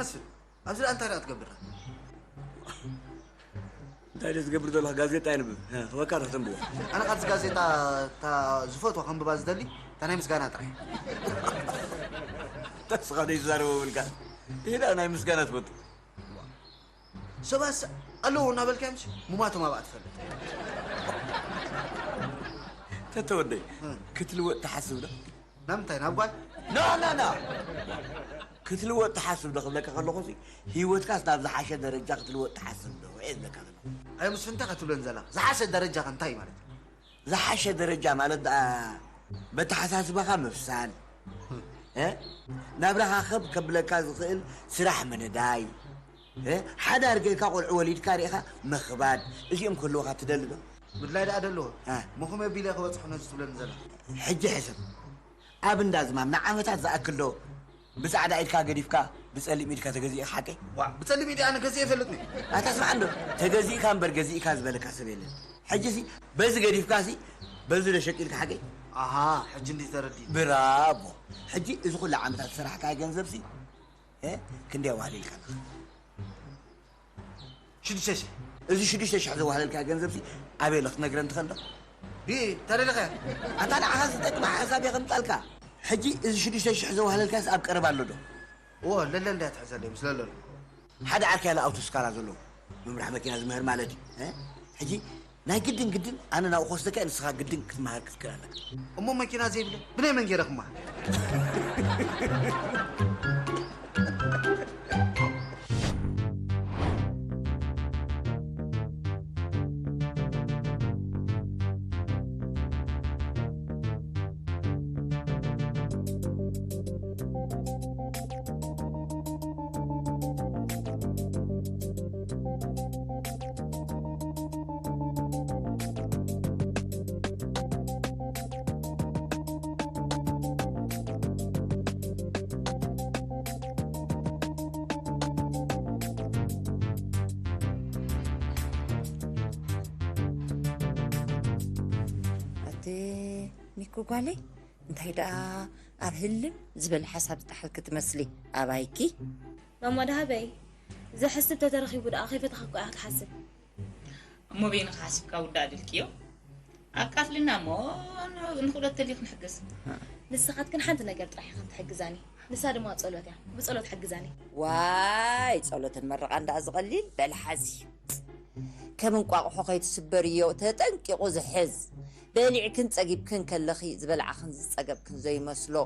መስፍን፣ ኣብዚ ደኣ እንታይ ደኣ ትገብር? እንታይ ደኣ ዝገብር ዘለኻ? ጋዜጣ የንብብ። እ፣ ክበካ ዶ ከተንብቦ? ኣነ ካብዚ ጋዜጣ እታ ዝፈትዋ ከንብባ ዝደሊ እታ ናይ ምስጋና ጥራይ። ተስኻ ዘይዛረቦ ብልካ። ይሄ ደኣ ናይ ምስጋና ትፈቱ። ሰባስ ኣለዎ እናበልካዮምስ ሙማቶም ኣብኣ ትፈልጥ። ተተወደይ፣ እ። ክትልወጥ ትሓስብ ዶ? ናብ ምንታይ? ናብ ጓል? ኖ፣ ኖ፣ ኖ። ክትልወጥ ትሓስብ ዶ ክብለካ ከለኹ ሲ፣ ህይወትካስ ናብ ዝሓሸ ደረጃ ክትልወጥ ትሓስብ ዶ እየ ዝብለካ ዘለኹ። ኣይ፣ ምስ እንታይ ክትብለን ዘላ? ዝሓሸ ደረጃ ከ እንታይ ማለት እዩ? ዝሓሸ ደረጃ ማለት ደኣ በተሓሳስባኻ ምብሳል፣ እ? ናብራኻ ከብ ከብለካ ዝኽእል ስራሕ ምንዳይ፣ እ? ሓዳር ጌርካ ቆልዑ ወሊድካ ርኢኻ ምኽባድ፣ እዚኦም ክህልወኻ ትደሊ ዶ? ምድላይ ደኣ ደለዎ። እ። እሞ ከመይ ኣቢለ ክበጽሖ ነዚ ትብለኒ ዘላ? ሕጂ ሕሰብ። ኣብ እንዳ ዝማም ንዓመታት ዝኣክል ዶ ብጻዕዳ ኢድካ ገዲፍካ ብጸሊም ኢድካ ተገዚእካ ሓቀይ? ዋእ፣ ብጸሊም ኢደይ ኣነ ገዚኤ ይፈልጥኒ። ኣታ ስምዓ እንዶ፣ ተገዚእካ እምበር ገዚእካ ዝበለካ ሰብ የለን። ሕጂ ሲ በዚ ገዲፍካ ሲ በዚ ዶ ሸቂልካ ሓቀይ? ኣሃ፣ ሕጂ እንዲ ተረዲእ። ብራቮ። ሕጂ እዚ ኩሉ ዓመታት ዝሰራሕካዮ ገንዘብ ሲ እ? ክንደይ ኣዋህሊልካ ኣለኻ? ሽዱሽተ ሽሕ። እዚ ሽዱሽተ ሽሕ ዘዋህለልካ ገንዘብ ሲ ኣበይ ኣሎ ክትነግረን ትኽእል ዶ? ቢ ተደለኸ ኣታ ንዓኻ ዝጠቅም ሓሳብ የቐምጣልካ። ሕጂ እዚ ሽዱሽተ ሽሕ ዘዋህለልካስ ኣብ ቀረባ ኣሎ ዶ? እዎ ለለ እንዳያ ትሕዘለይ ምስ ለለሉ ሓደ ዓርኪ ያለ ኣውቶስካላ ዘለዎ መምራሕ መኪና ዝምህር ማለት እዩ። እ? ሕጂ ናይ ግድን ግድን ኣነ ናብኡ ክወስደካ እየ፣ ንስኻ ግድን ክትመሃር ክትክእል ኣለካ። እሞ መኪና ዘይብለይ ብናይ መን ገይረ ክመሃር? ኣቲ ሚኩ ጓለይ፣ እንታይ ደኣ ኣብ ህልም ዝበለ ሓሳብ ዝጠሓልኪ ትመስሊ ኣባይኪ። ማማ ደሃበይ፣ ዘሕስብ ተተረኺቡ ደኣ ከይፈተኻ እኮ እያ ክትሓስብ። እሞ በይንኺ ሓሲብካ ውዳእ ድልክዮ ኣካፍልና እሞ ንኹለተ ድዩ ክንሕግዝ። ንስኻትክን ሓንቲ ነገር ጥራሕ ኢኽን ትሕግዛኒ፣ ንሳ ድማ ጸሎት እያ። ብጸሎት ሓግዛኒ። ዋይ ጸሎትን መረቓን ደኣ ዝቐሊል በል ሓዚ። ከም እንቋቑሖ ከይትስበርዮ ተጠንቂቑ ዝሕዝ። በሊዕክን ጸጊብክን ከለኺ ዝበላዕክን ዝጸገብክን ዘይመስሎ።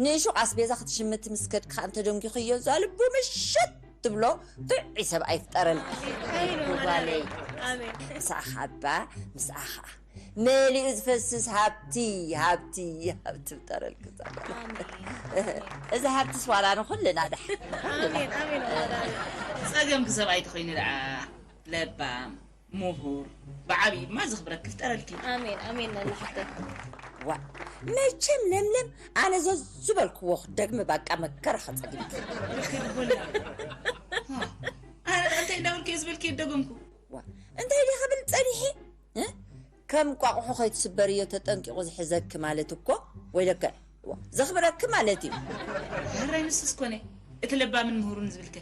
ንሹቕ ኣስቤዛ ክትሽምቲ ምስ ከድኪ ኸኣ እንተደንጒኽዮ እዛ ልቡ ምሽት ትብሎ ጥዑይ ሰብኣይ ይፍጠረልኪ ጓለይ። ኣሜን። ምሳኻ እባ ምስኣኻ መሊኡ ዝፈስስ ሃብቲ ሃብቲ ሃብቲ ይፍጠረልኪ እዛ ጓል። ኣሜን። እዚ ሃብትስ ዋላ ንኹልና ድሓን። ኣሜን ኣሜን። ጸገምኪ ሰብኣይ ተኾይኑ ደኣ ለባም ምሁር ብዓብዪ ድማ ዘኽብረኪ ይፍጠረልኪ። ኣሜን ኣሜን ነላ ሓፍተይ። ዋ መቸም ለምለም ኣነ ዘዝበልክዎ ክደግሚ ባቃ መከራ ኸጸግምኪ። ኣነ እንታይ እንዳበልኩ እየ ዝበልኪ ደገምኩ። ዋ እንታይ ድየ ክብል ጸኒሐ? እ? ከም ቋቑሖ ከይትስበርዮ ተጠንቂቑ ዝሕዘኪ ማለት እኮ ወይ ደከ ዋ ዘኽብረኪ ማለት እዩ። ሕራይ ንስስ ኮነ እቲ ለባምን ምሁሩን ዝብልከ።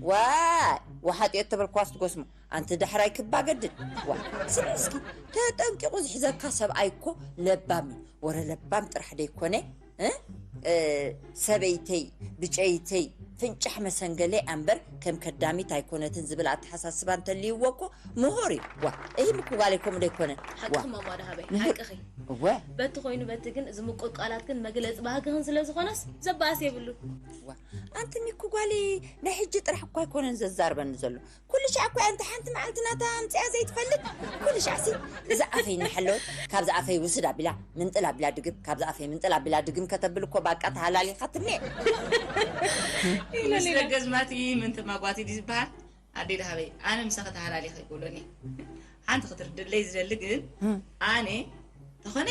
ዋይ ዋሓጥዮ እተበልክዋስ ትጎስሞ ኣንቲ ዳሕራይ ክባ ገድል ዋ ስምዒ እስኪ ተጠንቂቑ ዝሕዘካ ሰብኣይ እኮ ለባም እዩ። ወረ ለባም ጥራሕ ደይኮነ እ፣ እ፣ ሰበይተይ ብጨይተይ ፍንጫሕ መሰንገለይ ኣንበር ከም ከዳሚት ኣይኮነትን ዝብል ኣተሓሳስባ እንተልይዎ እኮ ምሁር እዩ። ዋ እሂ ምኩ ጓለይ ከምኡ ደይኮነ። ሓቅኺ ማማ ደሃበይ ሓቅኺ። እወ በቲ ኮይኑ በቲ ግን እዚ ምቁር ቃላት ግን መግለፂ ባህግኽን ስለ ዝኾነስ ዘበኣስ የብሉን። ዋ ኣንቲ ሚኩ ጓለይ ናይ ሕጂ ጥራሕ እኳ ኣይኮነን ዘዛርበኒ ዘሎ ኩሉ ሻዕ እኮ እያ እንተ ሓንቲ መዓልቲ ናታ ኣምጺኣ ዘይትፈልጥ። ኩሉ ሻዕሲ እዛ ኣፈይ እናሓለወት ካብዛ ኣፈይ ውስድ ኣቢላ ምንጥል ኣቢላ ድግም ካብዛ ኣፈይ ምንጥል ኣቢላ ድግም ከተብል እኮ ባቃ ተሃላሊኻትኒ። ምስ ደገዝማቲ ምንቲ ማጓቲ ድዩ ዝበሃል? ኣደይ ደሃበይ ኣነ ምሳኺ ተሃላሊኸ ኣይኮሎን እየ። ሓንቲ ክትርድለይ ዝደሊ ግን ኣነ ተኾነ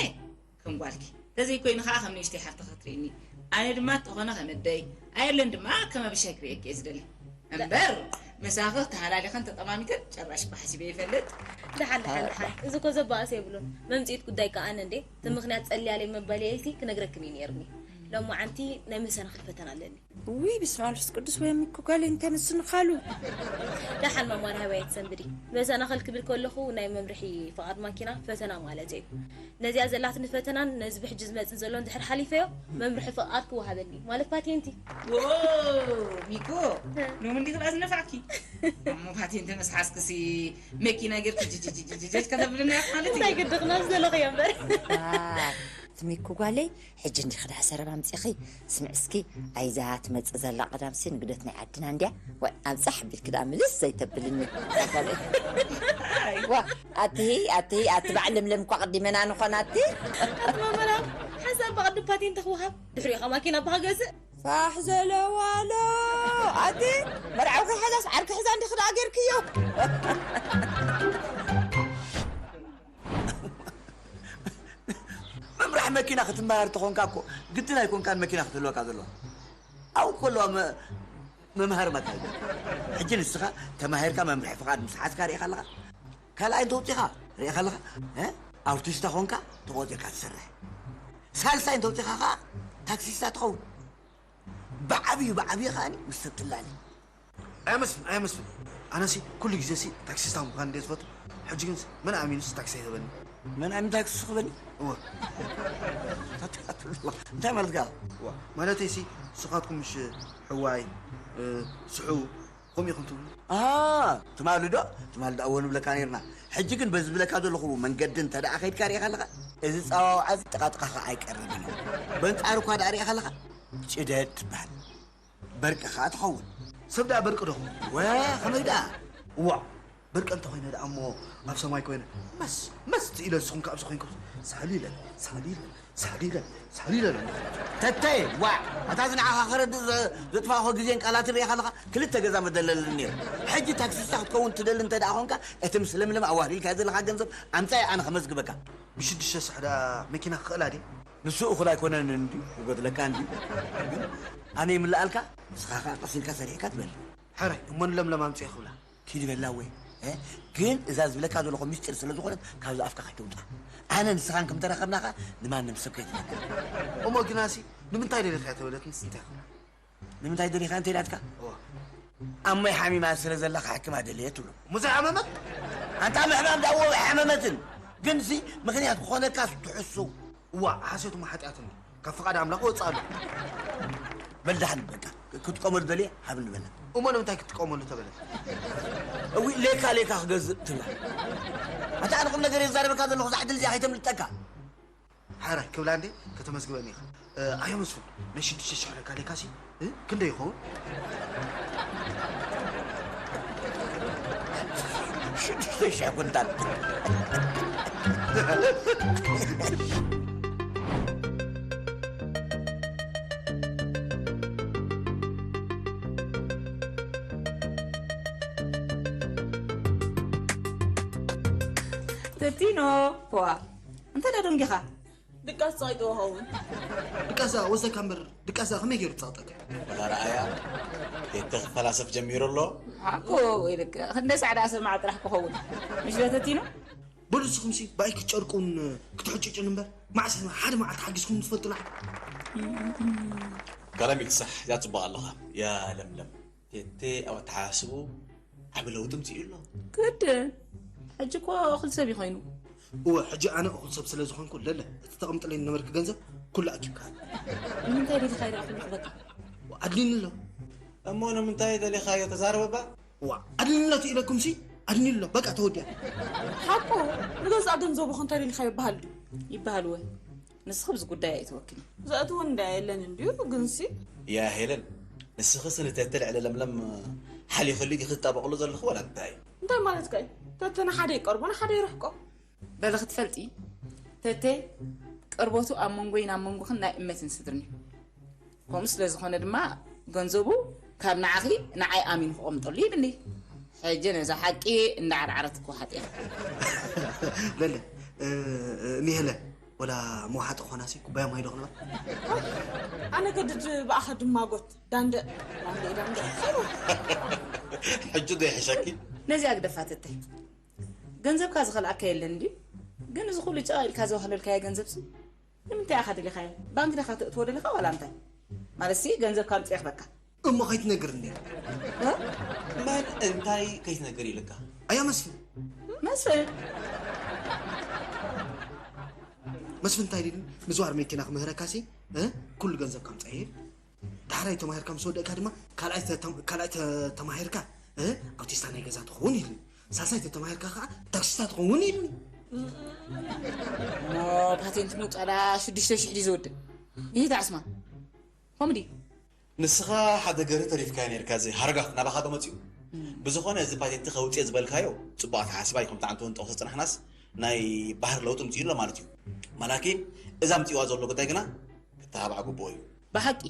ከም ጓልኪ ተዘይኮይኑ ከዓ ከም ንእሽተይ ሓፍትኻ ክትርእይኒ ኣነ ድማ ተኾነ ከም ኣደይ ኣየለን ድማ ከም ኣብሻይ ክርእየኪ እየ ዝደሊ እምበር ምሳኺ ተሃላሊኸን ተጠማሚተን ጨራሽ እኳ ሓሲበ ይፈልጥ። ደሓን ደሓን ደሓን እዚ እኮ ዘባእስ የብሉን። መምፅኢት ጉዳይ ከዓ ኣነ እንዴ እቲ ምኽንያት ፀልያለይ መበልየይሲ ክነግረክን እዩ ነይርኒ። ሎማዓንቲ ናይ መሰናኽል ፈተና ኣለኒ። ውይ ብስመ ኣብ መንፈስ ቅዱስ ወይ ሚኩ ጋሌ እንታይ ምስንኻሉ። ደሓን ማማ ራህዋይ ትሰንብዲ። መሰናኽል ክብል ከለኹ ናይ መምርሒ ፍቓድ ማኪና ፈተና ማለት እዩ። ነዚኣ ዘላትኒ ፈተናን ነዚ ብሕጂ ዝመጽእ ዘሎን ድሕር ሓሊፈዮ መምርሒ ፍቓድ ክወሃበኒ ማለት ፓቴንቲ። ሚኮ ሎሚ እንዲኽ ደኣ ዝነፋዕኪ። እሞ ፓቴንቲ ምስ ሓዝክሲ መኪና ጌርኪ ጅጅጅጅጅ ከተብልና ኢኺ ማለት እዩ። እንታይ ግድኽና ዝደለኽዮ እምበር። ትሚኩ ጓለይ ሕጂ እንዲኽ ደኣ ሰረብ ኣምፂኺ ስምዕ እስኪ ኣይዛ ትመፅእ ዘላ ቀዳምሲ ንግደት ናይ ዓድና እንድያ ወይ ኣብዛ ሓቢርኪ ደኣ ምልስ ዘይተብልኒ ጓለይ ዋ ኣትሂ ኣትሂ ኣቲ ባዕ ለምለም እኳ ቅዲመና ንኾን ኣቲ ኣትማመላ ሓሳብ ብቕዲ ፓቴንት ክወሃብ ድሕሪኡ ኸ ማኪና ብሃገዝእ ፋሕ ዘለዋሎ ኣቲ መርዓውኺ ሓዛስ ዓርኪ ሕዛ እንዲኺ ደኣ ጌርክዮ ምምራሕ መኪና ክትመሃር ተኾንካ እኮ ግድን ኣይኮንካን መኪና ክትህልወካ ዘለዋ ኣብኡ ከለዋ መ- መምሃሪ መካይን ሕጂ ንስኻ ተማሂርካ መምርሒ ፍቓድ ምስ ሓዝካ ርኢኻ ኣለኻ ካልኣይ እንተውፂኻ ርኢኻ ኣለኻ እ? ኣውቲስታ ኾንካ ተቆፂርካ ትሰርሕ ሳልሳይ እንተውፂኻ ኸዓ ታክሲስታ ትኸውን ብዓብዩ ብዓብዩ ኸዓ ምስ ሰብ ትላለ ኣይመስል ኣይመስል ኣነሲ ኩሉ ግዜ ሲ ታክሲስታ ምዃን እንደ ዝፈቱ ሕጂ ግን መን ኣሚኑስ ታክሲ ይህበኒ መን ኣሚን ታክሲ ክበኒ እወ እንታይ ማለት ጋ ዋ ማለተይ ሲ ስኻትኩም ምሽ ሕዋይ ስሑ ከምኡ ኢኹም ትብሉ ትማሊ ዶ ትማሊ ዶ ኣወ ንብለካ ነርና ሕጂ ግን በዚ ብለካ ዘለኹ መንገዲ እንተ ደኣ ከይድካ ርኢኻ ኣለኻ እዚ ፃዋውዓ እዚ ጥቓጥቓኻ ኣይቀርብን እዩ በንጻሩ እኳ ደኣ ርኢኻ ኣለኻ ጭደድ ትበሃል በርቂ ኸዓ ትኸውን። ሰብ ደኣ በርቂ ዶ ኹን? ወ ኸመይ ደኣ? እዋእ በርቂ እንተ ኾይነ ደኣ እሞ ኣብ ሰማይ ኮይነ መስ መስ ኢለ ንስኹም ከኣ ኣብዚ ኮይንኩም ሳሊለ ሳሊለ ሳሊለ ሳሊለ ኣለኹ። ተተ ዋዕ ኣታ እዚ ንዓኻ ከረድእ ዘጥፋእኹ ግዜን ቃላትን ርኢኻ ኣለኻ ክልተ ገዛ መደለለኒ ነይሩ። ሕጂ ታክሲስታ ክትከውን ትደሊ እንተ ደኣ ኾንካ እቲ ምስ ለምለም ኣዋህሊልካዮ ዘለኻ ገንዘብ ኣምጻዮ ኣነ ከመዝግበካ። ብሽዱሽተ ሽሕ ደኣ መኪና ክኽእላ ድየ? ንሱ እኹል ኣይኮነን እንድዩ ይጎድለካ እንድዩ ግን ኣነ ይምልኣልካ ንስኻ ኸዓ ቀስ ኢልካ ሰሪሕካ ትበል ሕራይ እሞ ንለምለም ኣምፅኤ ክብላ ኪድ በላ ወይ ግን እዛ ዝብለካ ዘለኹ ሚስጢር ስለ ዝኾነት ካብዚ ኣፍካ ከይተውፅኣ ኣነ ንስኻን ከም ተራኸብና ኸዓ ንማንም ሰብ ከይትነግር እሞ ግናሲ ንምንታይ ደሊኻያ ተበለትንስ እንታይ ክብላ ንምንታይ ደሊኻ እንተ ኢላትካ ኣሞይ ሓሚማ ስለ ዘላ ክሕክማ ደልየ ትብሎ እሞ ዘይሓመመት ኣንታ ምሕማም ዳዎ ኣይሓመመትን ግን ሲ ምኽንያት ክኾነካስ ትሕሱ እዋ ሓሴት እሞ ሓጢኣት እንዲ ካብ ፍቓድ ኣምላኽ ወፅእ ኣሎ በል ዳሕን በቃ ክትጥቀመሉ ደልየ ሃብኒ በላ እሞ ንምንታይ ክትጥቀመሉ ተበለት እዊ ሌካ ሌካ ክገዝእ ትብላ ኣታ ኣነ ቁም ነገር የዛረበካ ዘለኹ ዛዕድል እዚኣ ከይተምልጠካ ሓራይ ክብላ እንዴ ከተመስግበኒ ኢኻ ኣዮ መስፍን ናይ ሽዱሽተ ሽሕ ረካ ሌካሲ ክንደይ ይኸውን ሽዱሽተ ሽሕ ኩንታል ተቲኖ ዋ እንታይ ደደንጊኻ ድቃስ ጸቂጥዎ ኸውን። ድቃሳ ወስደካ እምበር ድቃሳ ከመይ ገይሩ ጸቕጠካ? ወላ ረኣያ ቴተ ክፈላሰፍ ጀሚሩ ኣሎ። ሓቁ ኢልክ ክንደይ ሳዕ ደኣ ሰማዕ ጥራሕ ክኸውን ምሽ ዶ ተቲኖ? በሉ ንስኹምሲ ብኣይ ክትጨርቁን ክትሕጭጭን እምበር መዓስ ኢና ሓደ መዓልቲ ሓጊዝኩም ትፈልጡና? ጋላ ሚልክሳሕ እዚኣ ጽቡቕ ኣለኻ ያ ለምለም። ቴቴ ኣብ ኣተሓሳስብኡ ዓቢ ለውጢ ኣምጺኡ ኣሎ። ግድን። ሕጂ እኮ እኹል ሰብ እዩ ኮይኑ። እወ፣ ሕጂ ኣነ እኹል ሰብ ስለ ዝኾንኩ ለለ፣ እቲ ተቐምጥለይ ዝነበርኪ ገንዘብ ኩሉ ኣኪብካ። ንምንታይ ደሊኻዮ ደኣ ኩሉ ክበካ? ኣድልዩኒ ኣሎ። እሞ ንምንታይ ደሊኻዮ ተዛረብ እባ። ዋእ፣ ኣድልዩኒ ኣሎ ኢለኩምሲ ኣድልዩኒ ኣሎ። በቃ ተወዲኣ። ሓቁ፣ ንገዛእ ገንዘቡ ከ እንታይ ደሊኻዮ ይበሃል ድዩ? ይበሃል እወ። ንስኺ ብዚ ጉዳይ ኣይትወክኒ። ዘእትዎ እንዳ የለን እንድዩ ግንሲ። ያ ሄለን ንስኽስ ንተተ ልዕሊ ለምለም ሓሊኽሉ ዲኺ ትጣበቕሉ ዘለኺ ዋላ እንታይ እዩ? እንታይ ማለትካ እዩ? ተተ ንሓደ ይቀርቦ ንሓደ ይርሕቆ። በሊ ክትፈልጢ ተተ ቅርበቱ ኣብ መንጎይን ኣብ መንጎኽን ናይ እመትን ስድርን እዩ። ከምኡ ስለ ዝኾነ ድማ ገንዘቡ ካብ ንዓኺ ንዓይ ኣሚኑ ክቐምጠሉ ይብኒ። ሕጂ ነዛ ሓቂ እንዳዓርዓረት እኮ ሓጢኣ። ለለ ኒሄለ ወላ መውሓጢ ኾናሲ ኩባያ ማይ ዶ ክንባ? ኣነ ገድድ ብኣኻ ድማጎት ዳንደ ዳንደ ዳንደ ሕጂ ዶ ይሕሸኪ? ነዚኣ ግደፋ ተተይ። ገንዘብካ ዝኸልኣካ የለን ድዩ? ግን እዚ ኩሉ ጭቓ ኢልካ ዘዋህለልካዮ ገንዘብሲ ንምንታይ ኢኻ ደሊኻዮ? ባንክ ዲኻ ተእትዎ ደሊኻ ዋላ እንታይ? ማለት ሲ ገንዘብ ካብ ምፅእ ይኽበካ። እሞ ከይትነግር እንዴ? መን እንታይ ከይትነግር ኢልካ? ኣያ መስፍን። መስፍን። መስፍን እንታይ ዲሉ? ምዝዋር መኪና ክምህረካ ሲ ኩሉ ገንዘብ ከምፀ ይብል። ዳሕራይ ተማሂርካ ምስ ወደእካ ድማ ካልኣይ ተማሂርካ ኣውቲስታ ናይ ገዛ ትኸውን ኢሉኒ። ሳልሳይ ተተማሂርካ ከዓ ታክሲስታ ትኸውን ኢሉኒ። እሞ ፓቴንት ምውፃእ ደኣ ሽዱሽተ ሽሕ ድዩ ዝወድእ? ይህ ዳዕስማ ኮምዲ ንስኻ ሓደ ገርህ ተሪፍካዮ ነርካ እዚ ሃረጋፍ ናባኻ ዶ መፅኡ? ብዝኾነ እዚ ፓቴንቲ ከውፅእ ዝበልካዮ ፅቡቅ ኣተሓስባ እዩ። ከምቲ ዓንተውን ጠቕሶ ፅናሕናስ ናይ ባህር ለውጢ ምፅኡ ኣሎ ማለት እዩ። ማላኪ እዛ ምፅዋ ዘሎ ጉዳይ ግና ክተባባዕ ግቡኦ እዩ። ብሓቂ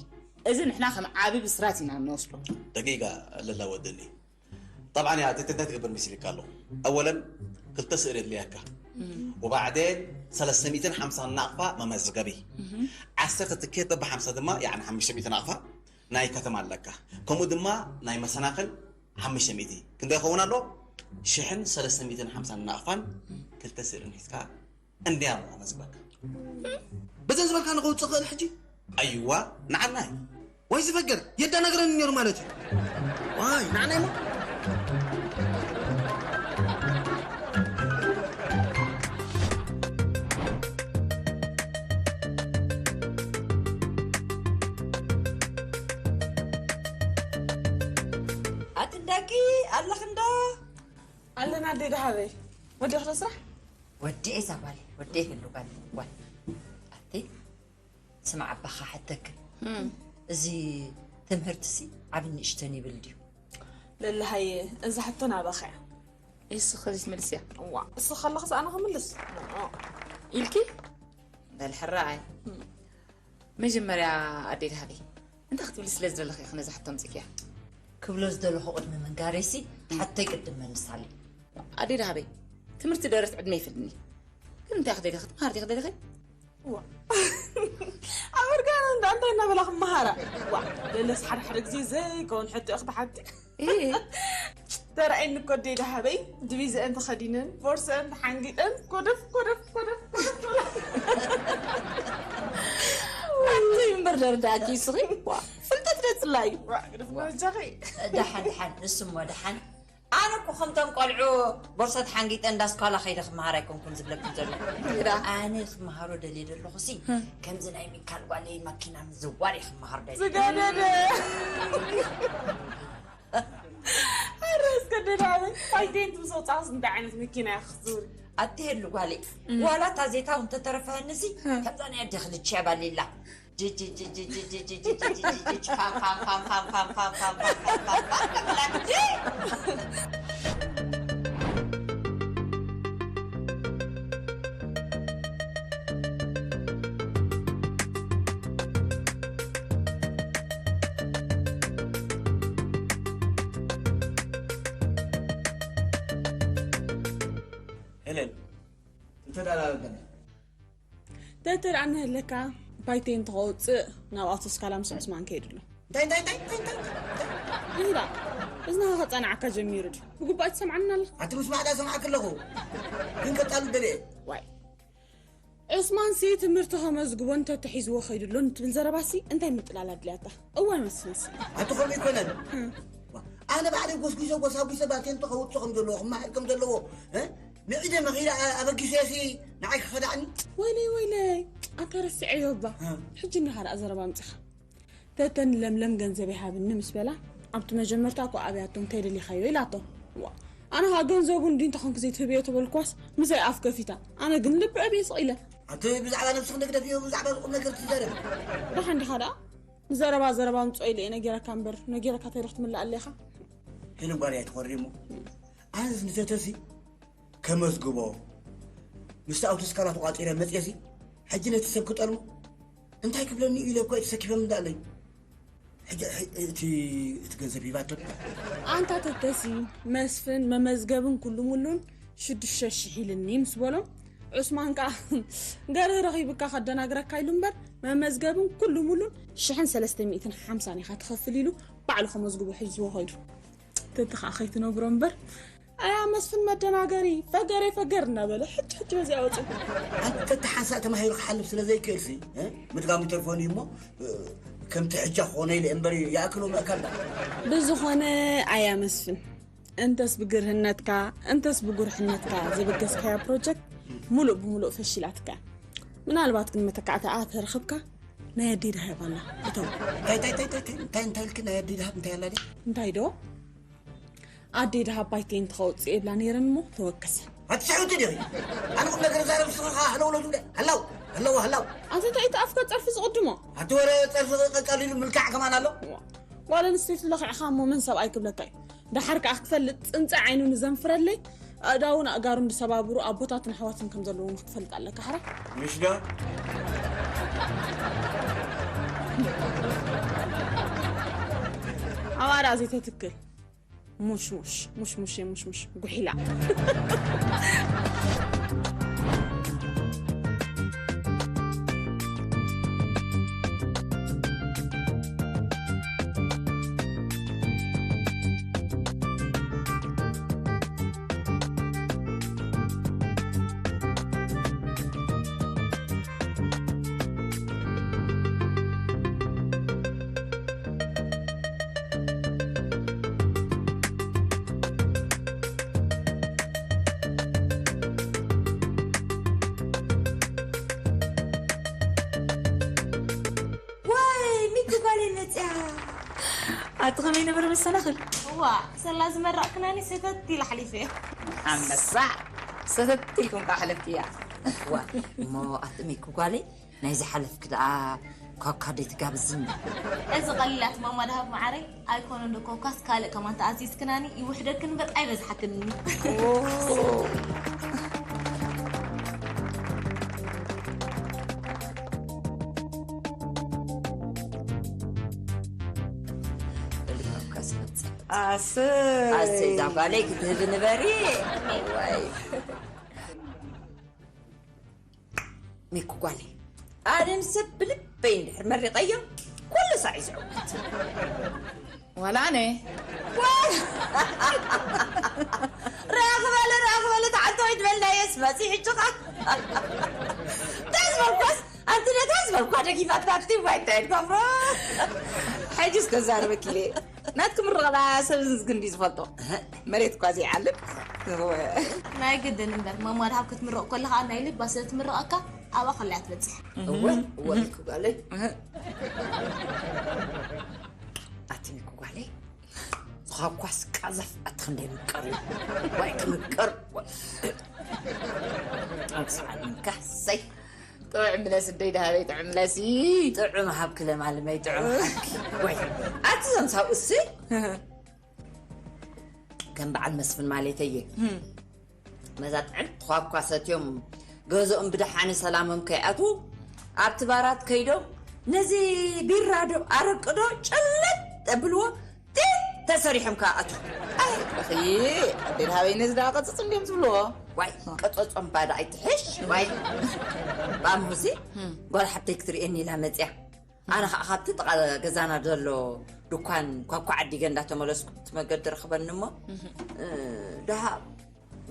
እዚ ንሕና ከም ዓቢ ብስራት ኢና ንወስዶ። ደቂቃ ለላ ወደኒ ጠብዓን እያ ተተንታይ ትገብር መሲልካ ኣሎ። ኣወለን ክልተ ስእሊ የድልያካ። ወባዕዴን ሰለስተ ሚእትን ሓምሳን ናቕፋ መመዝገቢ፣ ዓሰርተ ትኬት በብሓምሳ ድማ ያዕኒ ሓሙሽተ ሚእቲ ናቕፋ ናይ ከተማ ኣለካ። ከምኡ ድማ ናይ መሰናኽል ሓሙሽተ ሚእቲ ክንደይ ይኸውን ኣሎ? ሽሕን ሰለስተ ሚእትን ሓምሳን ናቕፋን ክልተ ስእልን ሒዝካ እንድያ እሞ መዝግበካ። በዘን ዝበልካ ንኸውፅእ ክእል ሕጂ? ኣይዋ ንዓና እዩ። ወይ ዝፈገር የዳናግረኒ ነይሩ ማለት እዩ። ዋይ ንዓና እሞ ኣትንዳቂ ኣለኽንዶ? ኣለና ኣደይ ደሃበይ። ወዲእኺ ዶ ስራሕ? ወዲኤ እዛ ጓለይ፣ ወዲኤ ይህሉ ጓለይ። ዋይ ኣቲ ስማዕ ኣባኻ ሕተክ። እዚ ትምህርትሲ ዓብ ንእሽተን ይብል ድዩ? ለለሃየ እዛ ሕቶ ናባኻ እያ። እስኺ ከዚ ትመልስያ? እዋ እስኺ ከለኽስ ኣነ ክምልስ? ኢልኪ? በል ሕራይ። መጀመርያ ኣደይ ደሃበይ እንታይ ክትብሊ ስለ ዝደለኺ ኢኺ ነዛ ሕቶ ኣምጺእክያ? ክብሎ ዝደለኹ ቅድሚ ምንጋረይሲ ሓተይ ቅድም መልሳለይ። ኣደይ ደሃበይ ትምህርቲ ደረት ዕድመ ይፈልኒ ግን እንታይ ክደለኺ ትምሃርቲ ክደለኺ? ኣብ እርጋና እንዳ እንታይ እናበላ ክመሃራ ዋ ደለስ ሓደ ሓደ ግዜ ዘይከውን ሕቶ እኽትሓቲ ተራእየኒ እኮ ኣደይ ደሃበይ ድቪዘአን ተኸዲነን ቦርሰአን ተሓንጊጠን ኮደፍ ኮደፍ ኮደፍ ኮደፍ ኣንተይ እምበር ደርዳኪ ስኺ ፍልጠት ደፅላ እዩ ደሓን ደሓን ንስሞ ደሓን ኣነ እኮ ከምቶም ቆልዑ ቦርሳ ተሓንጊጠ እንዳ ስኳላ ከይደ ክመሃር ኣይኮንኩን ዝብለኩም ዘሎ ኣነ ክመሃሮ ደልየ ዘለኹ ሲ ከምዚ ናይ ሚካል ጓለይ ማኪና ምዝዋር እየ ክመሃር ደልየ ዝገደደ ኣረስ ገደደ ኣበይ ፋይደንት ምስ ወፃእስ እንታይ ዓይነት መኪና እያ ክትዝውሪ ኣትሄሉ ጓለይ ዋላ እታ ዜታው እንተተረፈሀኒ ሲ ከምዛ ናይ ኣደ ክልቺያ ባሊላ ሄለን እንተ ደኣ ላበበና ተተ ደኣ እንህለካ ባይተይ እንተኸውፅእ ናብ ኣቶ ስካላ ምስ ዑስማን ከይዱ ኣሎ እንታይ እንታይ እንታይ እንታይ እንታይ እንታይ ይላ እዝናኻ ከፀናዓካ ጀሚሩ ድዩ ብግባእ ትሰምዓና ኣለኻ ኣቲ ምስማዕ ዳ ሰማዕክ ኣለኹ ግን ከጣሉ ደልየ ዋይ ዑስማንሲ ትምህርቲ ከመዝግቦ እንተተሒዝዎ ከይዱ ኣሎ ንትብል ዘረባሲ እንታይ ምጥላል ኣድልያታ እዋይ መስንስ ኣቲ ከምኡ ይኮነን ኣነ ባዕለይ ጎስጒሰ ጎሳጒሰ ባቴንቶ ከውፅእ ከም ዘለዎ ክመሃር ከም ዘለዎ ንዒደ መኺረ ኣበጊሰ ሲ ንዓይ ክኸዳዕኒ ወይለይ ወይለይ ኣንታ ረስዐዮ እባ ሕጂ እንዲኻ ደኣ ዘረባ ኣምፂኻ ተተን ለምለም ገንዘብ ይሃብኒ ምስ በላ ኣብቲ መጀመርታ እኮ ኣብያቶም እንታይ ደሊኻዮ ኢላቶ ዋ ኣነ ኸዓ ገንዘቡ እንዲ እንተኾንኩ ዘይትህብዮ ተበልኳስ ምሳይ ኣፍ ከፊታ ኣነ ግን ልቢ ዕብየ ስቕ ኢለ ኣቲ ብዛዕባ ነብስኺ ንግደፍዮ ብዛዕባ ዝቑም ነገር ትዛረቢ ደሓን ዲኻ ደኣ ንዘረባ ዘረባ ኣምፅኦ ኢለ እየ ነጊረካ እምበር ነጊረካ እንታይ ዶ ክትምልኣለይ ኢኻ ሄለን ጓል ኣይትኾሪ እሞ ኣነስ ንተተሲ ከመዝግቦ ምስቲ ኣውቶስካላ ተቋፂረ መፅየሲ ሕጂ ነቲ ሰብ ክጠልሞ እንታይ ክብለኒ ኢለ እኮ ተሰኪፈም እንዳለይ ሕጂ እቲ እቲ ገንዘብ ሂባቶ ኣንታ ተተሲ መስፍን መመዝገብን ኩሉ ሙሉን ሽዱሽተ ሽሕ ኢልኒ ምስ በሎም ዑስማን ከዓ ገርህ ረኺብካ ከደናግረካ ኢሉ እምበር መመዝገብን ኩሉ ሙሉን ሽሕን ሰለስተ ሚእትን ሓምሳን ኢኻ ትኸፍል ኢሉ ባዕሉ ከመዝግቦ ሒዝዎ ኸይዱ ተቲ ከዓ ከይትነግሮ እምበር ኣያ መስፍን መደናገሪ፣ ፈገሬ ፈገር እናበለ ሕጂ ሕጂ በዚኣ ወፂኡ። ኣንተ ተሓንሳእ ተማሂሩ ክሓልፍ ስለ ዘይክእል ሲ ምድጋሙ ይተርፎን እዩ እሞ፣ ከምቲ ሕጃ ክኾነ ኢለ እምበር ይኣክሎ ምእካል ዳ። ብዝኾነ ኣያ መስፍን፣ እንተስ ብግርህነትካ እንተስ ብጉርሕነትካ ዘበገስካያ ፕሮጀክት ሙሉእ ብሙሉእ ፈሺላትካ። ምናልባት ግን መተካእታ ተረኽብካ ናይ ኣደይ ደሃብ ኣላ እቶም እንታይ እንታይ እንታይ እንታይ እንታይ እንታይ ኢልኪ ናይ ኣደይ ደሃብ እንታይ ኣላ ድያ? እንታይ ዶ ኣደይ ደሃብ ባይተይን ተኸውፅእ የብላ ነይረን እሞ ተወከሰ። ኣትስሕውቲ ዲኺ? ኣነ ቁም ነገር ዛረብ ስኻ ሃለውለው ትብለ። ሃላው ሃላው ሃላው። ኣንተ እንታይ እቲ ኣፍካ ፀርፊ ዝቕድሞ? ኣቲ ወረ ፀርፊ ቀፃሊሉ ምልካዕ ከማን ኣሎ። ጓል ኣንስተይቲ ለኺዕኻ እሞ መን ሰብኣይ ክብለካ እዩ? ደሓር ከኣ ክትፈልጥ ጽንጸ ዓይኑ ንዘንፍረለይ ኣእዳውን ኣእጋሩን ዝሰባብሩ ኣቦታትን ኣሕዋትን ከም ዘለዉ ክትፈልጥ ኣለካ። ሕራ ምሽ ዶ? ኣዋራ ዘይተትክል ሙሽሙሽ ሙሽሙሽ ሙሽሙሽ ጉሒላ። ዋይ ሚኪ ጓለይ መፅያ። ኣቲ ከመይ ነበረ መሰናኽል? እዋ ሰላ ዝመረቕክናኒ ሰተት ኢለ ሓሊፈ። ኣንበሳ ሰተት ኢልኩም ከዓ ሓለፍትያ። ዋ እሞ ኣቲ ሚኪ ጓለይ ናይ ዝሓለፍክ ደኣ ኳኳ ደይ ትጋብዝኒ። እዚ ቀሊላት ማማ ደሃብ መዓረይ ኣይኮነ እንዶ ኮካስ ካልእ ከማን ተኣዚዝክናኒ ይውሕደክን እምበር ኣይበዝሓክን። ኣሰይ ኣሰይ እዛ ጓለይ ክትህቢ ንበሪ። ዋይ ሚኩ ጓለይ ኣነ ንሰብ ብልበይ እንድሕር መሪቐዮ ኩሉ ሳዕ እዩ ዝዕወት። ዋላ ኣነ ርኣ ክበለ ርኣ ክበለ ተዓንተወይ ዝበልናየስ መፂ ሕጂ ኸ እንታይ ዝበልኳስ ኣንቲ ነታ ዝበልኳ ደጊፋትካ ትቲዋይ እንታይ ድገብሮ ሕጂ ዝተዛረበኪ ናትኩም ርቕላ ሰብ ዝግንዲ ዝፈልጦ መሬት እኳ ዘይዓልብ። ናይ ግድን እምበር ማማ ድሃብ ክትምረቕ ከለኻ ናይ ልባ ስለ ትምረቐካ ኣብኣ ከለያ ትበፅሕ። እወ እወ ሚኩ ጓለይ። ኣቲ ሚኩ ጓለይ ኳኳስ ቃዘፍ ኣቲ ክንደይ ምቀር እዩ። ዋይ ክምቀር። ኣግስዓት ምንካ ሰይ ጥዑም ምለስ ደይ ደሃበይ ጥዑም ምለሲ። ጥዑም ሃብኪ ለማልመይ ጥዑም ሃብኪ። ወይ ኣቲ ዘምሳው እሲ ከም በዓል መስፍን ማለተየ መዛ ጥዕም ኳኳ ሰትዮም ገዝኦም ብደሓነ ሰላሞም ከይኣትዉ ኣብቲ ባራት ከይዶም ነዚ ቢራ ዶ ኣረቂ ዶ ጨለጥ ኣብልዎ ጢጥ ተሰሪሖም ከኣ ኣትዉ። ኣይ እኺ ኣዴን ሃበይ ነዚ ደኣ ቀጽጽ እንድዮም ዝብልዎ። ዋይ ቀጸጾም ባዳ ኣይትሕሽ ዋይ ባምሁሲ ጓል ሓብተይ ክትርእየኒ ኢላ መጽያ። ኣነ ኸዓ ካብቲ ጥቓ ገዛና ዘሎ ድኳን ኳኳ ዓዲገ እንዳተመለስኩ እቲ መገዲ ረኽበኒ እሞ ድሃ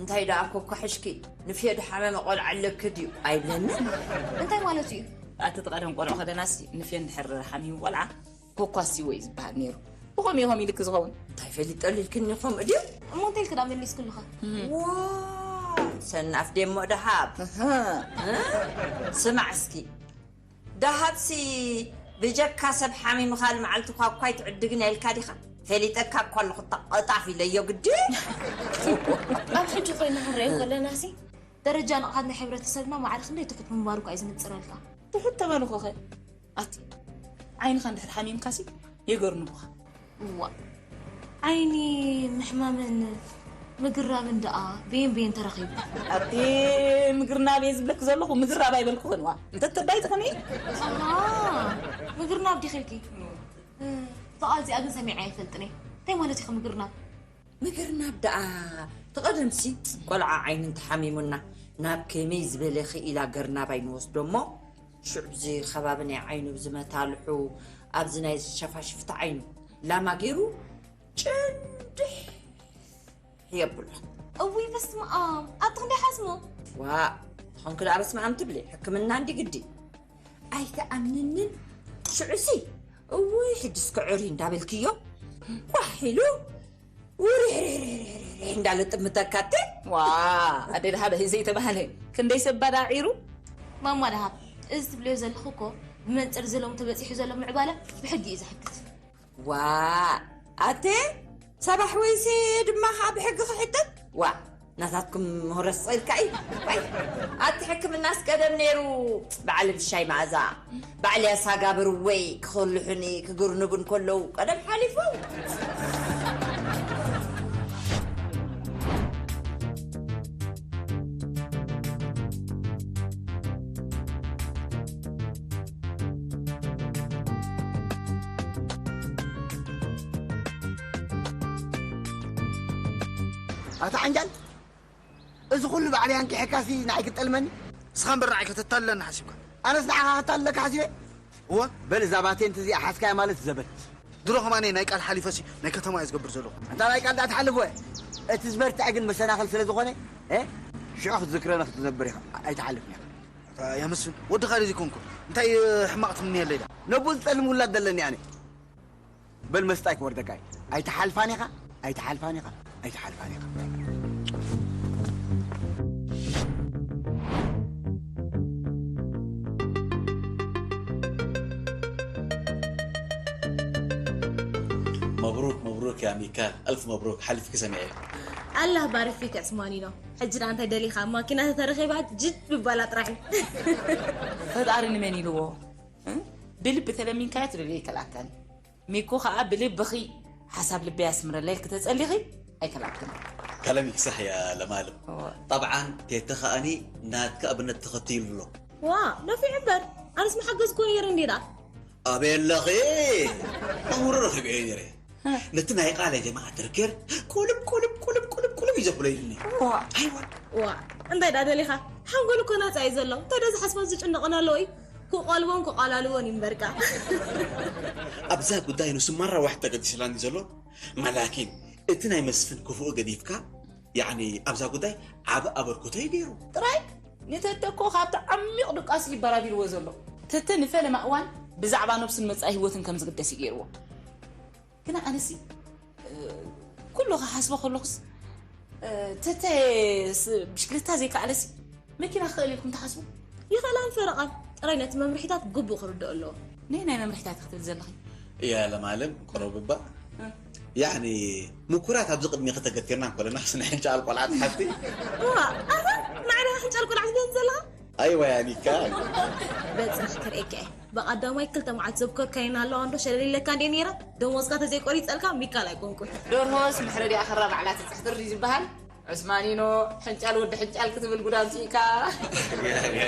እንታይ ደኣ ኮኳ ሕሽኪ ንፍዮ ድሓመመ ቆልዓ ኣለኪ ድዩ ኣይብለኒ። እንታይ ማለቱ እዩ? ኣቲ እቲ ቀደም ቆልዑ ከለናሲ ንፍዮ እንድሕር ሓሚሙ ቆልዓ ኮኳ ሲዎ እዩ ዝበሃል ነይሩ። ብኸምኡ እዩ ከምኡ ኢልኪ ዝኸውን። እንታይ ፈሊጠሉ ኢልክኒ ከምኡ ድዩ? እሞ እንታይ ኢልኪ ደኣ መሊስክሉኻ? ዋ ሰናፍ ደሞ ደሃብ። ስማዕ እስኪ ደሃብሲ ብጀካ ሰብ ሓሚምኻ ልመዓልቲ ኳኳ ኣይትዕድግን እያ ኢልካ ዲኻ? ፈሊጠካ እኳ ኣለኹ እታ ቀጣፍ ኢለዮ ግዲ። ኣብ ሕጂ ኮይና ክንሪኦ ከለናሲ ደረጃ ንቕሓት ናይ ሕብረተሰብና ማዕረ ክንደይ ትሑት ምንባሩ እኳ እዩ ዝንፅረልካ። ትሑት ተበልኹኸ ኣቲ ዓይንኻ እንድሕር ሓሚምካሲ የገርንቡኻ። እዋ ዓይኒ ምሕማምን ምግራብን ደኣ በየን በየን ተራኺቡ? ኣቲ ምግርናብ እየ ዝብለኪ ዘለኹ ምግራብ ኣይበልኩኽን ዋ እንተተባይ ትኾኒ። ኣሃ ምግርናብ ዲኺ ኢልኪ? በቓ እዚኣ ግን ሰሚዐ ኣይፈልጥን እየ። እንታይ ማለት ኢኺ ምግርናብ? ምግርናብ ደኣ ተቐደምሲ ቆልዓ ዓይኒ እንተሓሚሙና ናብ ከመይ ዝበለ ክኢላ ገርናብ ኣይንወስዶ እሞ ሽዑ ብዚ ከባቢ ናይ ዓይኑ ብዝመታልሑ ኣብዚ ናይ ሸፋሽፍቲ ዓይኑ ላማ ገይሩ ጭንድሕ የብሉ። እውይ በስመ ኣብ ኣቲ ክንደይ ሓስሞ። ዋ ተኾንክ ደኣ በስመ ኣብ ትብሊ ሕክምና እንዲ ግዲ። ኣይተኣምንንን ሽዑሲ። እውይ ሕጅስ ክዕሪ እንዳበልክዮ ኳሕ ኢሉ ውርሕርሕርሕርሕርሕ እንዳለ ጥምተካተ። ዋ ኣደ ደሃበ ዘይተባህለ ክንደይ ሰብ ባዳዒሩ። ማማ ደሃብ እዚ ትብልዮ ዘለኹ እኮ ብመንፅር ዘለሙ ተበፂሑ ዘሎ ምዕባለ ብሕጊ እዩ ዝሕግዝ። ዋ ኣቴ ሰባሕ ወይሲ ድማ ከዓ ብሕጊ ክሕተት ዋ ናታትኩም ምህረስ ጸልካ እዩ። ወይ ኣቲ ሕክምናስ ቀደም ነይሩ። በዓል ብሻይ መኣዛ በዓል ያሳጋብር ወይ ክኸልሑኒ ክግርንቡን ከለዉ ቀደም ሓሊፉ። ኣታ ዓንጃል፣ እዚ ኩሉ ባዕለይ ኣንኪሐካሲ ንዓይ ክትጠልመኒ? ንስኻ እምበር ንዓይ ከተታልለኒ ሓሲብካ? ኣነስ ንዓኻ ከታልለካ ሓሲበ? እወ። በል እዛ ባቴንት እዚኣ ሓዝካያ ማለት ዘበት። ድሮ ከማን ናይ ቃል ሓሊፈሲ ናይ ከተማ እየ ዝገብር ዘለኹ። ኣንታ ናይ ቃል ደኣ ትሓልፍ ወ? እቲ ዝበርትዐ ግን መሰናኽል ስለ ዝኾነ፣ እ? ሽዑ ክትዝክረኒ ክትነብር ኢኻ። ኣይትሓልፍን ኢኻ። ኣታ ያመስፍን፣ ወድኻ ድዩ ዘይኮንኩ? እንታይ ሕማቕ ትምንየለይ ዳ? ነቡ ዝጠልም ውላድ ዘለኒ ኣነ። በል መስጣይ ክወርደካ እዩ። ኣይትሓልፋን ኢኻ፣ ኣይትሓልፋን ኢኻ፣ ኣይትሓልፋን ኢኻ። መብሩክ መብሩክ ያ ሚካል፣ ኣልፍ መብሩክ። ሓሊፍኪ ሰሚዐ። ኣላህ ባርክ ፊክ ዕስማኒኖ። ሕጂ ደኣ እንታይ ደሊኻ? ማኪና ተተረኺባ ጅድ ምባላ ጥራሕ እዩ። ፈጣሪ ንመን ኢልዎ? እ? ብልቢ ተለሚንካዮ ትደልዮ ይከልኣካን እዩ። ሚኩ ኸኣ ብልብኺ ሓሳብ ልበይ ኣስምረለይ ኢልኪ ተጸሊኺ ኣይከልኣክን። ከለሚክ ሳሕ እያ ለማለም። እወ። ጠብዓን ቴተ ኸኣኒ ናትካ ኣብነት ተኸቲሉ ኣሎ። ዋ ነፊዕ እምበር ኣነስ መሓገዝኮ ነይረ እንዴ ደኣ። ኣበይ ኣለኺ? ኣውሮ ረኺበዮ ነይረ። ነቲ ናይ ቃለ ጀማዓ ትርክር ቁልብ ቁልብ ቁልብ ቁልብ ቁልብ እዩ ዘብሎ ኢሉኒ። ዋ ኣይዋ ዋ እንታይ ዳ ደሊኻ? ሓንጎል እኮ ናጻ እዩ ዘሎ። እንታይ ዶ ዝሓስቦን ዝጭነቕን ኣለዎ እዩ? ክቆልቦን ክቆላልቦን እዩ እምበርካ። ኣብዛ ጉዳይ ንሱ ማራ ዋሕድ ተገዲስላኒ ዘሎ። ማላኪን እቲ ናይ መስፍን ክፉእ ገዲፍካ ያዕኒ ኣብዛ ጉዳይ ዓቢ ኣበርክቶ እዩ ገይሩ። ጥራይ ንተተ እኮ ካብቲ ዓሚቕ ድቃስ እዩ በራቢርዎ ዘሎ። ተተ ንፈለማ እዋን ብዛዕባ ነብሱን መጻኢ ህይወትን ከም ዝግደስ እዩ ገይርዎ። ግና ኣነሲ ኩሉ ክሓስቦ ከለኹስ ተተ ብሽክለታ ዘይከኣለሲ መኪና ክኽእል ኢልኩም ትሓስቡ? ይኽእላን ፈረቓን ጥራይ ነቲ መምርሒታት ግቡእ ክርድኦ ኣለዎ። ነየናይ መምርሒታት ክትብል ዘለኺ? እያ ለማለም ቁሩብ እባ ያዕኒ ምኩራት ኣብዚ ቅድሚ ከተገቲርና እንኮለና ስነ ሕንጫል ቆልዓ ትሓቲ እዋ ኣታ ንዓይ ዲኻ ሕንጫል ቆልዓ ትብለኒ ዘለኻ? ኣይዋ ያኒካ በጽሕ ክርእየካ እየ። ብቐዳማይ ክልተ መዓልቲ ዘብከርካየን ኣለዋ እንዶ ሸለል ኢለካ እንድየ ነይረ። ደሞዝካ ተዘይቆሪጸልካ ሚካል ኣይኮንኩን። ደርሆስ መሕረዲኣ ክራ ባዕላ ትጽሕትር ድዩ ዝበሃል? ዑስማኒኖ ሕንጫል ወዲ ሕንጫል ክትብል ጉድ ኣምጺእካ።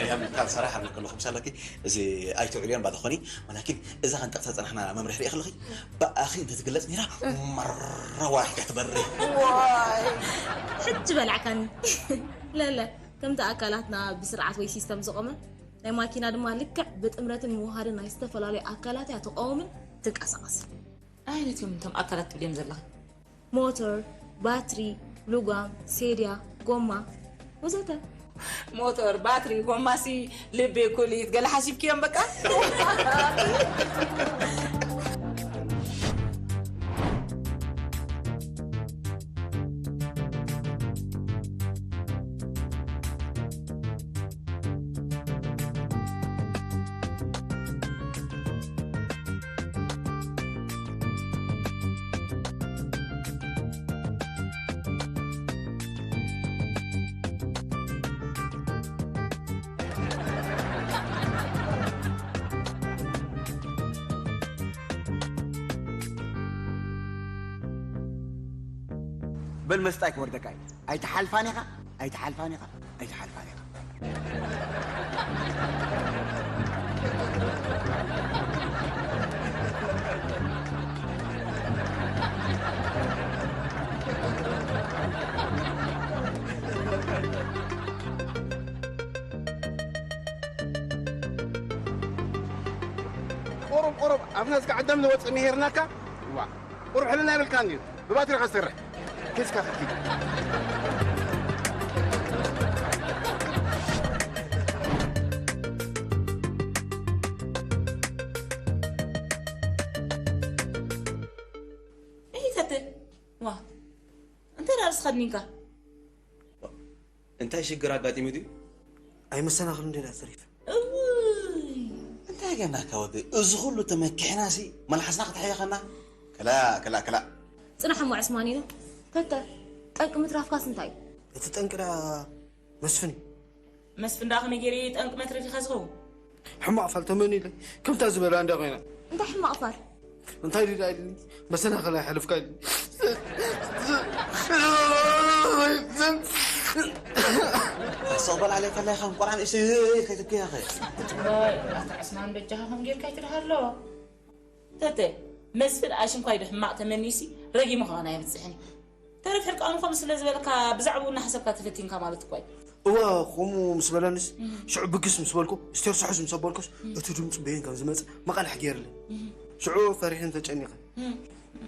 ያኒካ ሰራሕ ኣብል ከለኹ ምሳለኪ እዚ ኣይትውዕልዮን ባዶ ኾኒ ወላኪን እዛ ከንጠቕሳ ጸናሕና መምርሒ ሪኢ ከለኺ ብኣኺ እንተትግለጽ ነይራ መረዋ ኢኻ ትበሪ። ሕጂ በላዕካኒ። ለለ ከምቲ ኣካላትና ብስርዓት ወይ ሲስተም ዝቖመ ናይ ማኪና ድማ ልክዕ ብጥምረትን ምውሃድን ናይ ዝተፈላለዩ ኣካላት እያ ትቐውምን ትንቀሳቐስን። ኣየነት እዮም እቶም ኣካላት ትብልዮም ዘለኺ? ሞቶር፣ ባትሪ፣ ልጓም፣ ሴድያ፣ ጎማ ወዘተ። ሞቶር፣ ባትሪ፣ ጎማሲ፣ ልቢ፣ ኩሊት ገለ ሓሲብክዮም በቃ። በል መስጣይ ክወርደካ እዩ። ኣይትሓልፋን ኢኻ፣ ኣይትሓልፋን ኢኻ፣ ኣይትሓልፋን ኢኻ። ቁሩብ ቁሩብ ኣብ ነዝካ ዓደም ንወፅእ ምሂርናካ ዋ ቁሩብ ሕልና ይብልካ እንድዩ ብባትሪኻ ዝሰርሕ ኬስካ ክትኪድ ዋ፣ እንታይ ደኣ ርእስኻ ድኒንካ? እንታይ ሽግር ኣጋጢሙ ድዩ? ኣይመሰናኽልን እንደ ተሪፍ። እውይ! እንታይ ገናካ ወዲ፣ እዚ ኩሉ ተመኪሕናሲ መልሓስና ክተሕየኸና? ከላ፣ ከላ፣ ከላ። ጽናሕ እሞ ዕስማኒኖ፣ ተተ፣ ጠንቂ ምትራፍካስ እንታይ እዩ? እቲ ጠንቂ ደኣ መስፍን እዩ። መስፍን ደኣ ከመይ ገይሩ እዩ ጠንቂ መትረፊኻ ዝኸውን? ሕማቕ ፋል ተመንዩለይ። ከምታ ዝበላ እንዳ ኮይና። እንታይ ሕማቕ ፋል? እንታይ ድዳ ኢልኒ? መሰናኸል ኣይሓልፍካ ኢልኒ። ኣስተቕበል ዓለይካ ኣላይኻ፣ ቆልዓ ንእሽተይ ከይትብከያ ኸ። ዋይ፣ ኣታ ዕስማን በጃኻ ከም ጌርካ ኣይትድሃሎ። ተተ፣ መስፍን ኣሽንኳይ ዶ ሕማቕ ተመኒሲ ረጊሙ ከማን ኣየብጽሕን እዩ። ተረፍ ሕርቃኑ ከምኡ ስለ ዝበለካ ብዛዕባኡ እናሓሰብካ ተፈቲንካ ማለት እኮ እዩ። እወ፣ ከምኡ ምስ በለንስ፣ ሽዑ ብግስ ምስ በልኩ፣ ስቴር ስሑስ ምስ ኣበልኩስ፣ እቲ ድምፂ በየን ከም ዝመፅእ መቓልሕ ገይርለይ። ሽዑ ፈሪሕን ተጨኒቐን።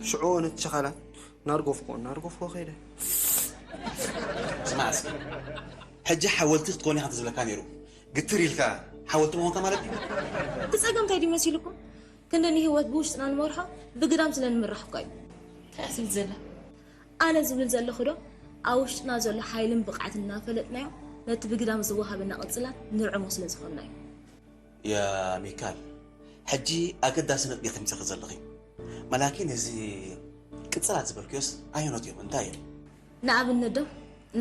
ሽዑ ነቲ ሸኻላት እናርገፍኩ፣ እናርገፍኩ ከይደ። ስማዕ እስኪ፣ ሕጂ ሓወልቲ ክትኮን ኢኻ እንተዝብለካ ነይሩ፣ ግትር ኢልካ ሓወልቲ ምኾንካ ማለት እዩ? እቲ ጸገም እንታይ ድዩ መሲልኩም? ክንዲ ንህይወት ብውሽጥና ንመርሖ ብግዳም ስለ ንምራሕ እኳ እዩ። እንታይ እያ ትብል ዘላ? ኣነ ዝብል ዘለኹ ዶ፣ ኣብ ውሽጥና ዘሎ ሓይልን ብቕዓትን እናፈለጥናዮ፣ ነቲ ብግዳም ዝወሃበና ቅጽላት ንርዕሞ ስለ ዝኾንና እዩ። ያ ሚካል፣ ሕጂ ኣገዳሲ ነጥቢ ከምጽእኺ ዘለኺ። መላኪን እዚ ቅጽላት ዝበልክዮስ ኣየኖት እዮም? እንታይ እዮም? ንኣብነት ዶ፣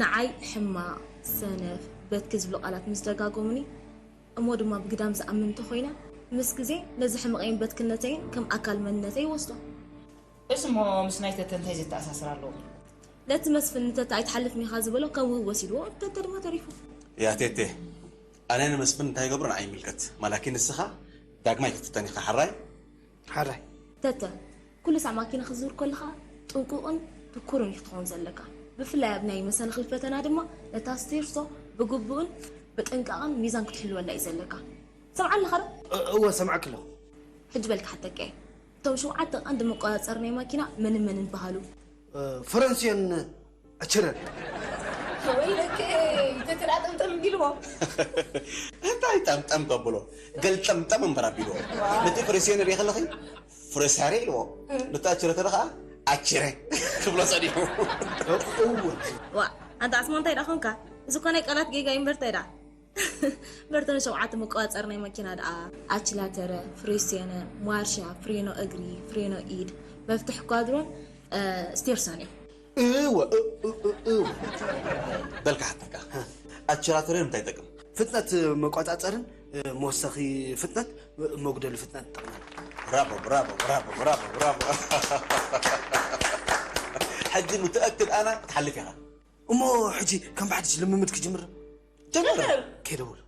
ንዓይ ሕማቕ፣ ሰነፍ፣ በትኪ ዝብሉ ቃላት ምስ ደጋገሙኒ፣ እሞ ድማ ብግዳም ዝኣምን እንተኾይነ፣ ምስ ግዜ ነዚ ሕመቐይን በትክነተይን ከም ኣካል መንነተይ ይወስዶ። እሱ እሞ ምስ ናይ ተተ እንታይ ዘተኣሳስር ኣለዎ? ነቲ መስፍን ንተተ ኣይትሓልፍን ኢኻ ዝበሎ ከም ውህብ ወሲድዎ፣ ተተ ድማ ተሪፉ። ያ ቴቴ፣ ኣነ ንመስፍን እንታይ ይገብሮ ንዓይ ይምልከት። ማላኪ ንስኻ ዳግማይ ክትፍተን ኢኻ፣ ሓራይ? ሓራይ። ተተ፣ ኩሉ ሳዕ ማኪና ክትዝውር ከለኻ ጥንቁቕን ትኩርን እዩ ክትኸውን ዘለካ። ብፍላይ ኣብ ናይ መሰናኽል ፈተና ድማ ነታ ስቴርሶ ብግቡእን ብጥንቃቕን ሚዛን ክትሕልወላ እዩ ዘለካ። ትሰምዓ ኣለኻ ዶ? እ-፣ እወ፣ ሰምዓኪ ኣለኹ። ሕጂ በል ክሓተካ እየ። እቶም ሸውዓተ ቀንዲ መቆጻጸሪ ናይ ማኪና መንን መንን ይበሃሉ? እ፣ ፈረንስዮን ኣችረን። ወይለከ፣ ተተ ደኣ ጠምጠም ቢልዎ። እንታይ ጠምጠም ከብሎ? ገልጠምጠም እምበር ኣቢልዎ። ነቲ ፍሬስዮን ርኢ ከለኺ ፍሬሳሬ ኢልዎ። ነቲ ኣችረ ተረ ኸኣ ኣችረ ክብሎ ጸኒሑ። እወ። ዋ፣ ኣንታ ኣስማ እንታይ ደኣ ኾንካ? እዚ እኮ ናይ ቃላት ጌጋ እዩ እምበር እንታይ ደኣ? በርተን ሸውዓተ መቆጻጸሪ ናይ መኪና ደኣ ኣችላተረ፣ ፍሬስዮነ፣ ማርሻ፣ ፍሬኖ እግሪ፣ ፍሬኖ ኢድ፣ መፍትሕ ኳድሮን፣ እ፣ ስቴርሶን እዮም። እወ፣ እ-፣ እ-፣ እ-፣ እወ። በልካ ሓተካ። ኣችላተረ እንታይ ይጠቅም? ፍጥነት መቆጻጸርን፣ እ፣ መወሰኺ ፍጥነት፣ እ፣ መጉደሊ ፍጥነት ይጠቅመና። ብራቮ፣ ብራቮ፣ ብራቮ፣ ብራቮ፣ ብራቮ። ሕጂ ምትኣክድ ኣና ክትሓልፍ ኢኻ። እሞ ሕጂ ከም ብሓድሽ ልምምድ ክጅምር? ጀምር። ጀምር። ከይደ በሉ።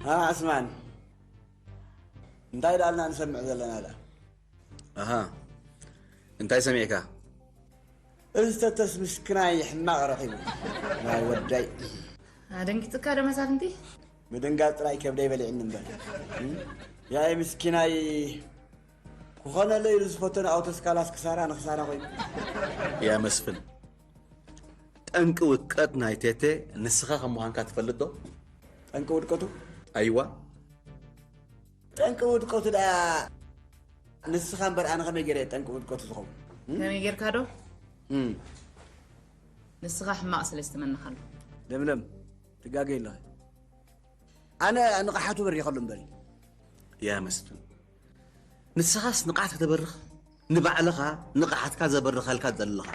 ها عثمان، እንታይ ደኣልና ንሰምዕ ዘለና ደኣ? ኣሃ፣ እንታይ ሰሚዕካ? እዚ ተተስ ምስክናይ ሕማቕ ረኺቡ። ናይ ወዳይ። ኣደንጊጽካ ዶ መሳፍንቲ? ምድንጋጽ ጥራይ ከብደይ በሊዕኒ እምበር። እም? ያይ ምስኪናይ፣ ክኾነለይ ኢሉ ዝፈተነ ኣውቶስካላስ ክሳራ ንክሳራ ኮይኑ። ያ መስፍን፣ ጠንቂ ውድቀት ናይ ቴቴ ንስኻ ከም ምዃንካ ትፈልጥ ዶ? ጠንቂ ውድቀቱ ኣይዋ። ጠንቂ ውድቀቱ ደኣ ንስኻ እምበር ኣነ ከመይ ገይረ ጠንቂ ውድቀቱ ዝኸውን? ከመይ ጌርካ ዶ? ንስኻ ሕማቕ ስለ ዝተመነኻሉ። ለምለም ትጋገ ኣለኸ። ኣነ ንቕሓቱ በሪኸሉ እምበር እዩ። ያ መስፍን፣ ንስኻስ ንቕሓት ከተበርኽ ንባዕልኻ ንቕሓትካ ዘበርኸልካ ዘለኻ።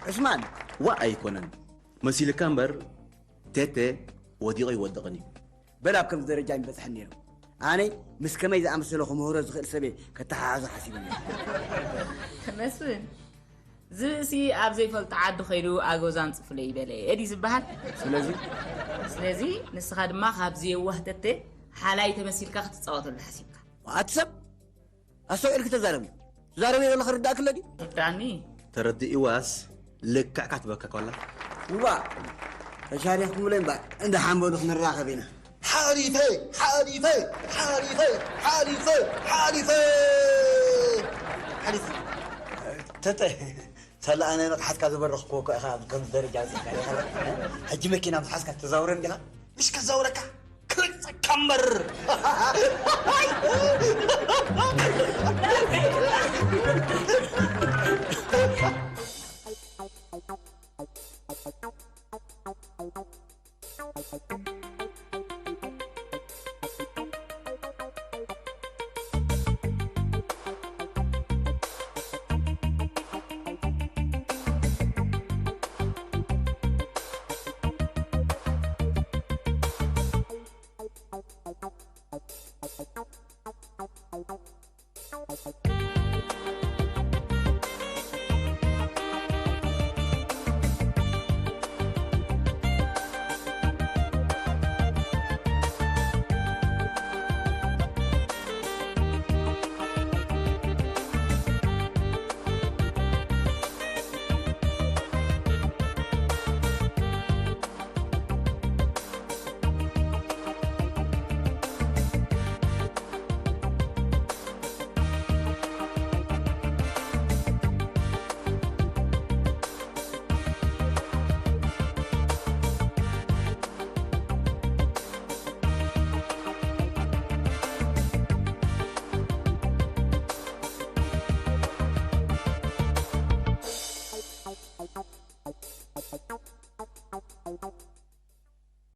ዑስማን ዋ ኣይኮነን መሲልካ እምበር፣ ቴቴ ወዲቑ ይወድቕን እዩ። በል ኣብ ከምዚ ደረጃ ይበፅሐን ነይሩ። ኣነ ምስ ከመይ ዝኣመሰለ ክምህሮ ዝኽእል ሰበ ከተሓሓዞ ሓሲቡ ነይሩ። መስፍን፣ ዝብእሲ ኣብ ዘይፈልጦ ዓዲ ከይዱ ኣጎዛ ኣንፅፉለይ ይበለ እዲ ዝበሃል። ስለዚ ስለዚ ንስኻ ድማ ካብዚ የዋህ ተቴ ሓላይ ተመሲልካ ክትፃወተሉ ሓሲብካ። ኣቲ ሰብ ኣስተውዒልክ ተዛረብ። ትዛረብ የለ ክርዳእክ ኣለዲ ትርዳእኒ። ተረዲእዋስ ልክዕ ካትበካ ኮላ። እዋ ተሻሪኽኩምለይ እምበር እንደ ሓንበሉ ክንራኸብ ኢና። ሓሊፈ ሓሊፈ ሓሊፈ ሓሊፈ ሓሊፈ ሓሊፈ ተተ ሳላ ኣነ ንቕሓትካ ዝበረኽኩ እኮ ኢኻ ኣብ ከምዚ ደረጃ በፂሕካ ኢኻ። ሕጂ መኪና ምስ ሓዝካ ትዛውረን ዲኻ? ምሽ ከዛውረካ ክርፀካ እምበር።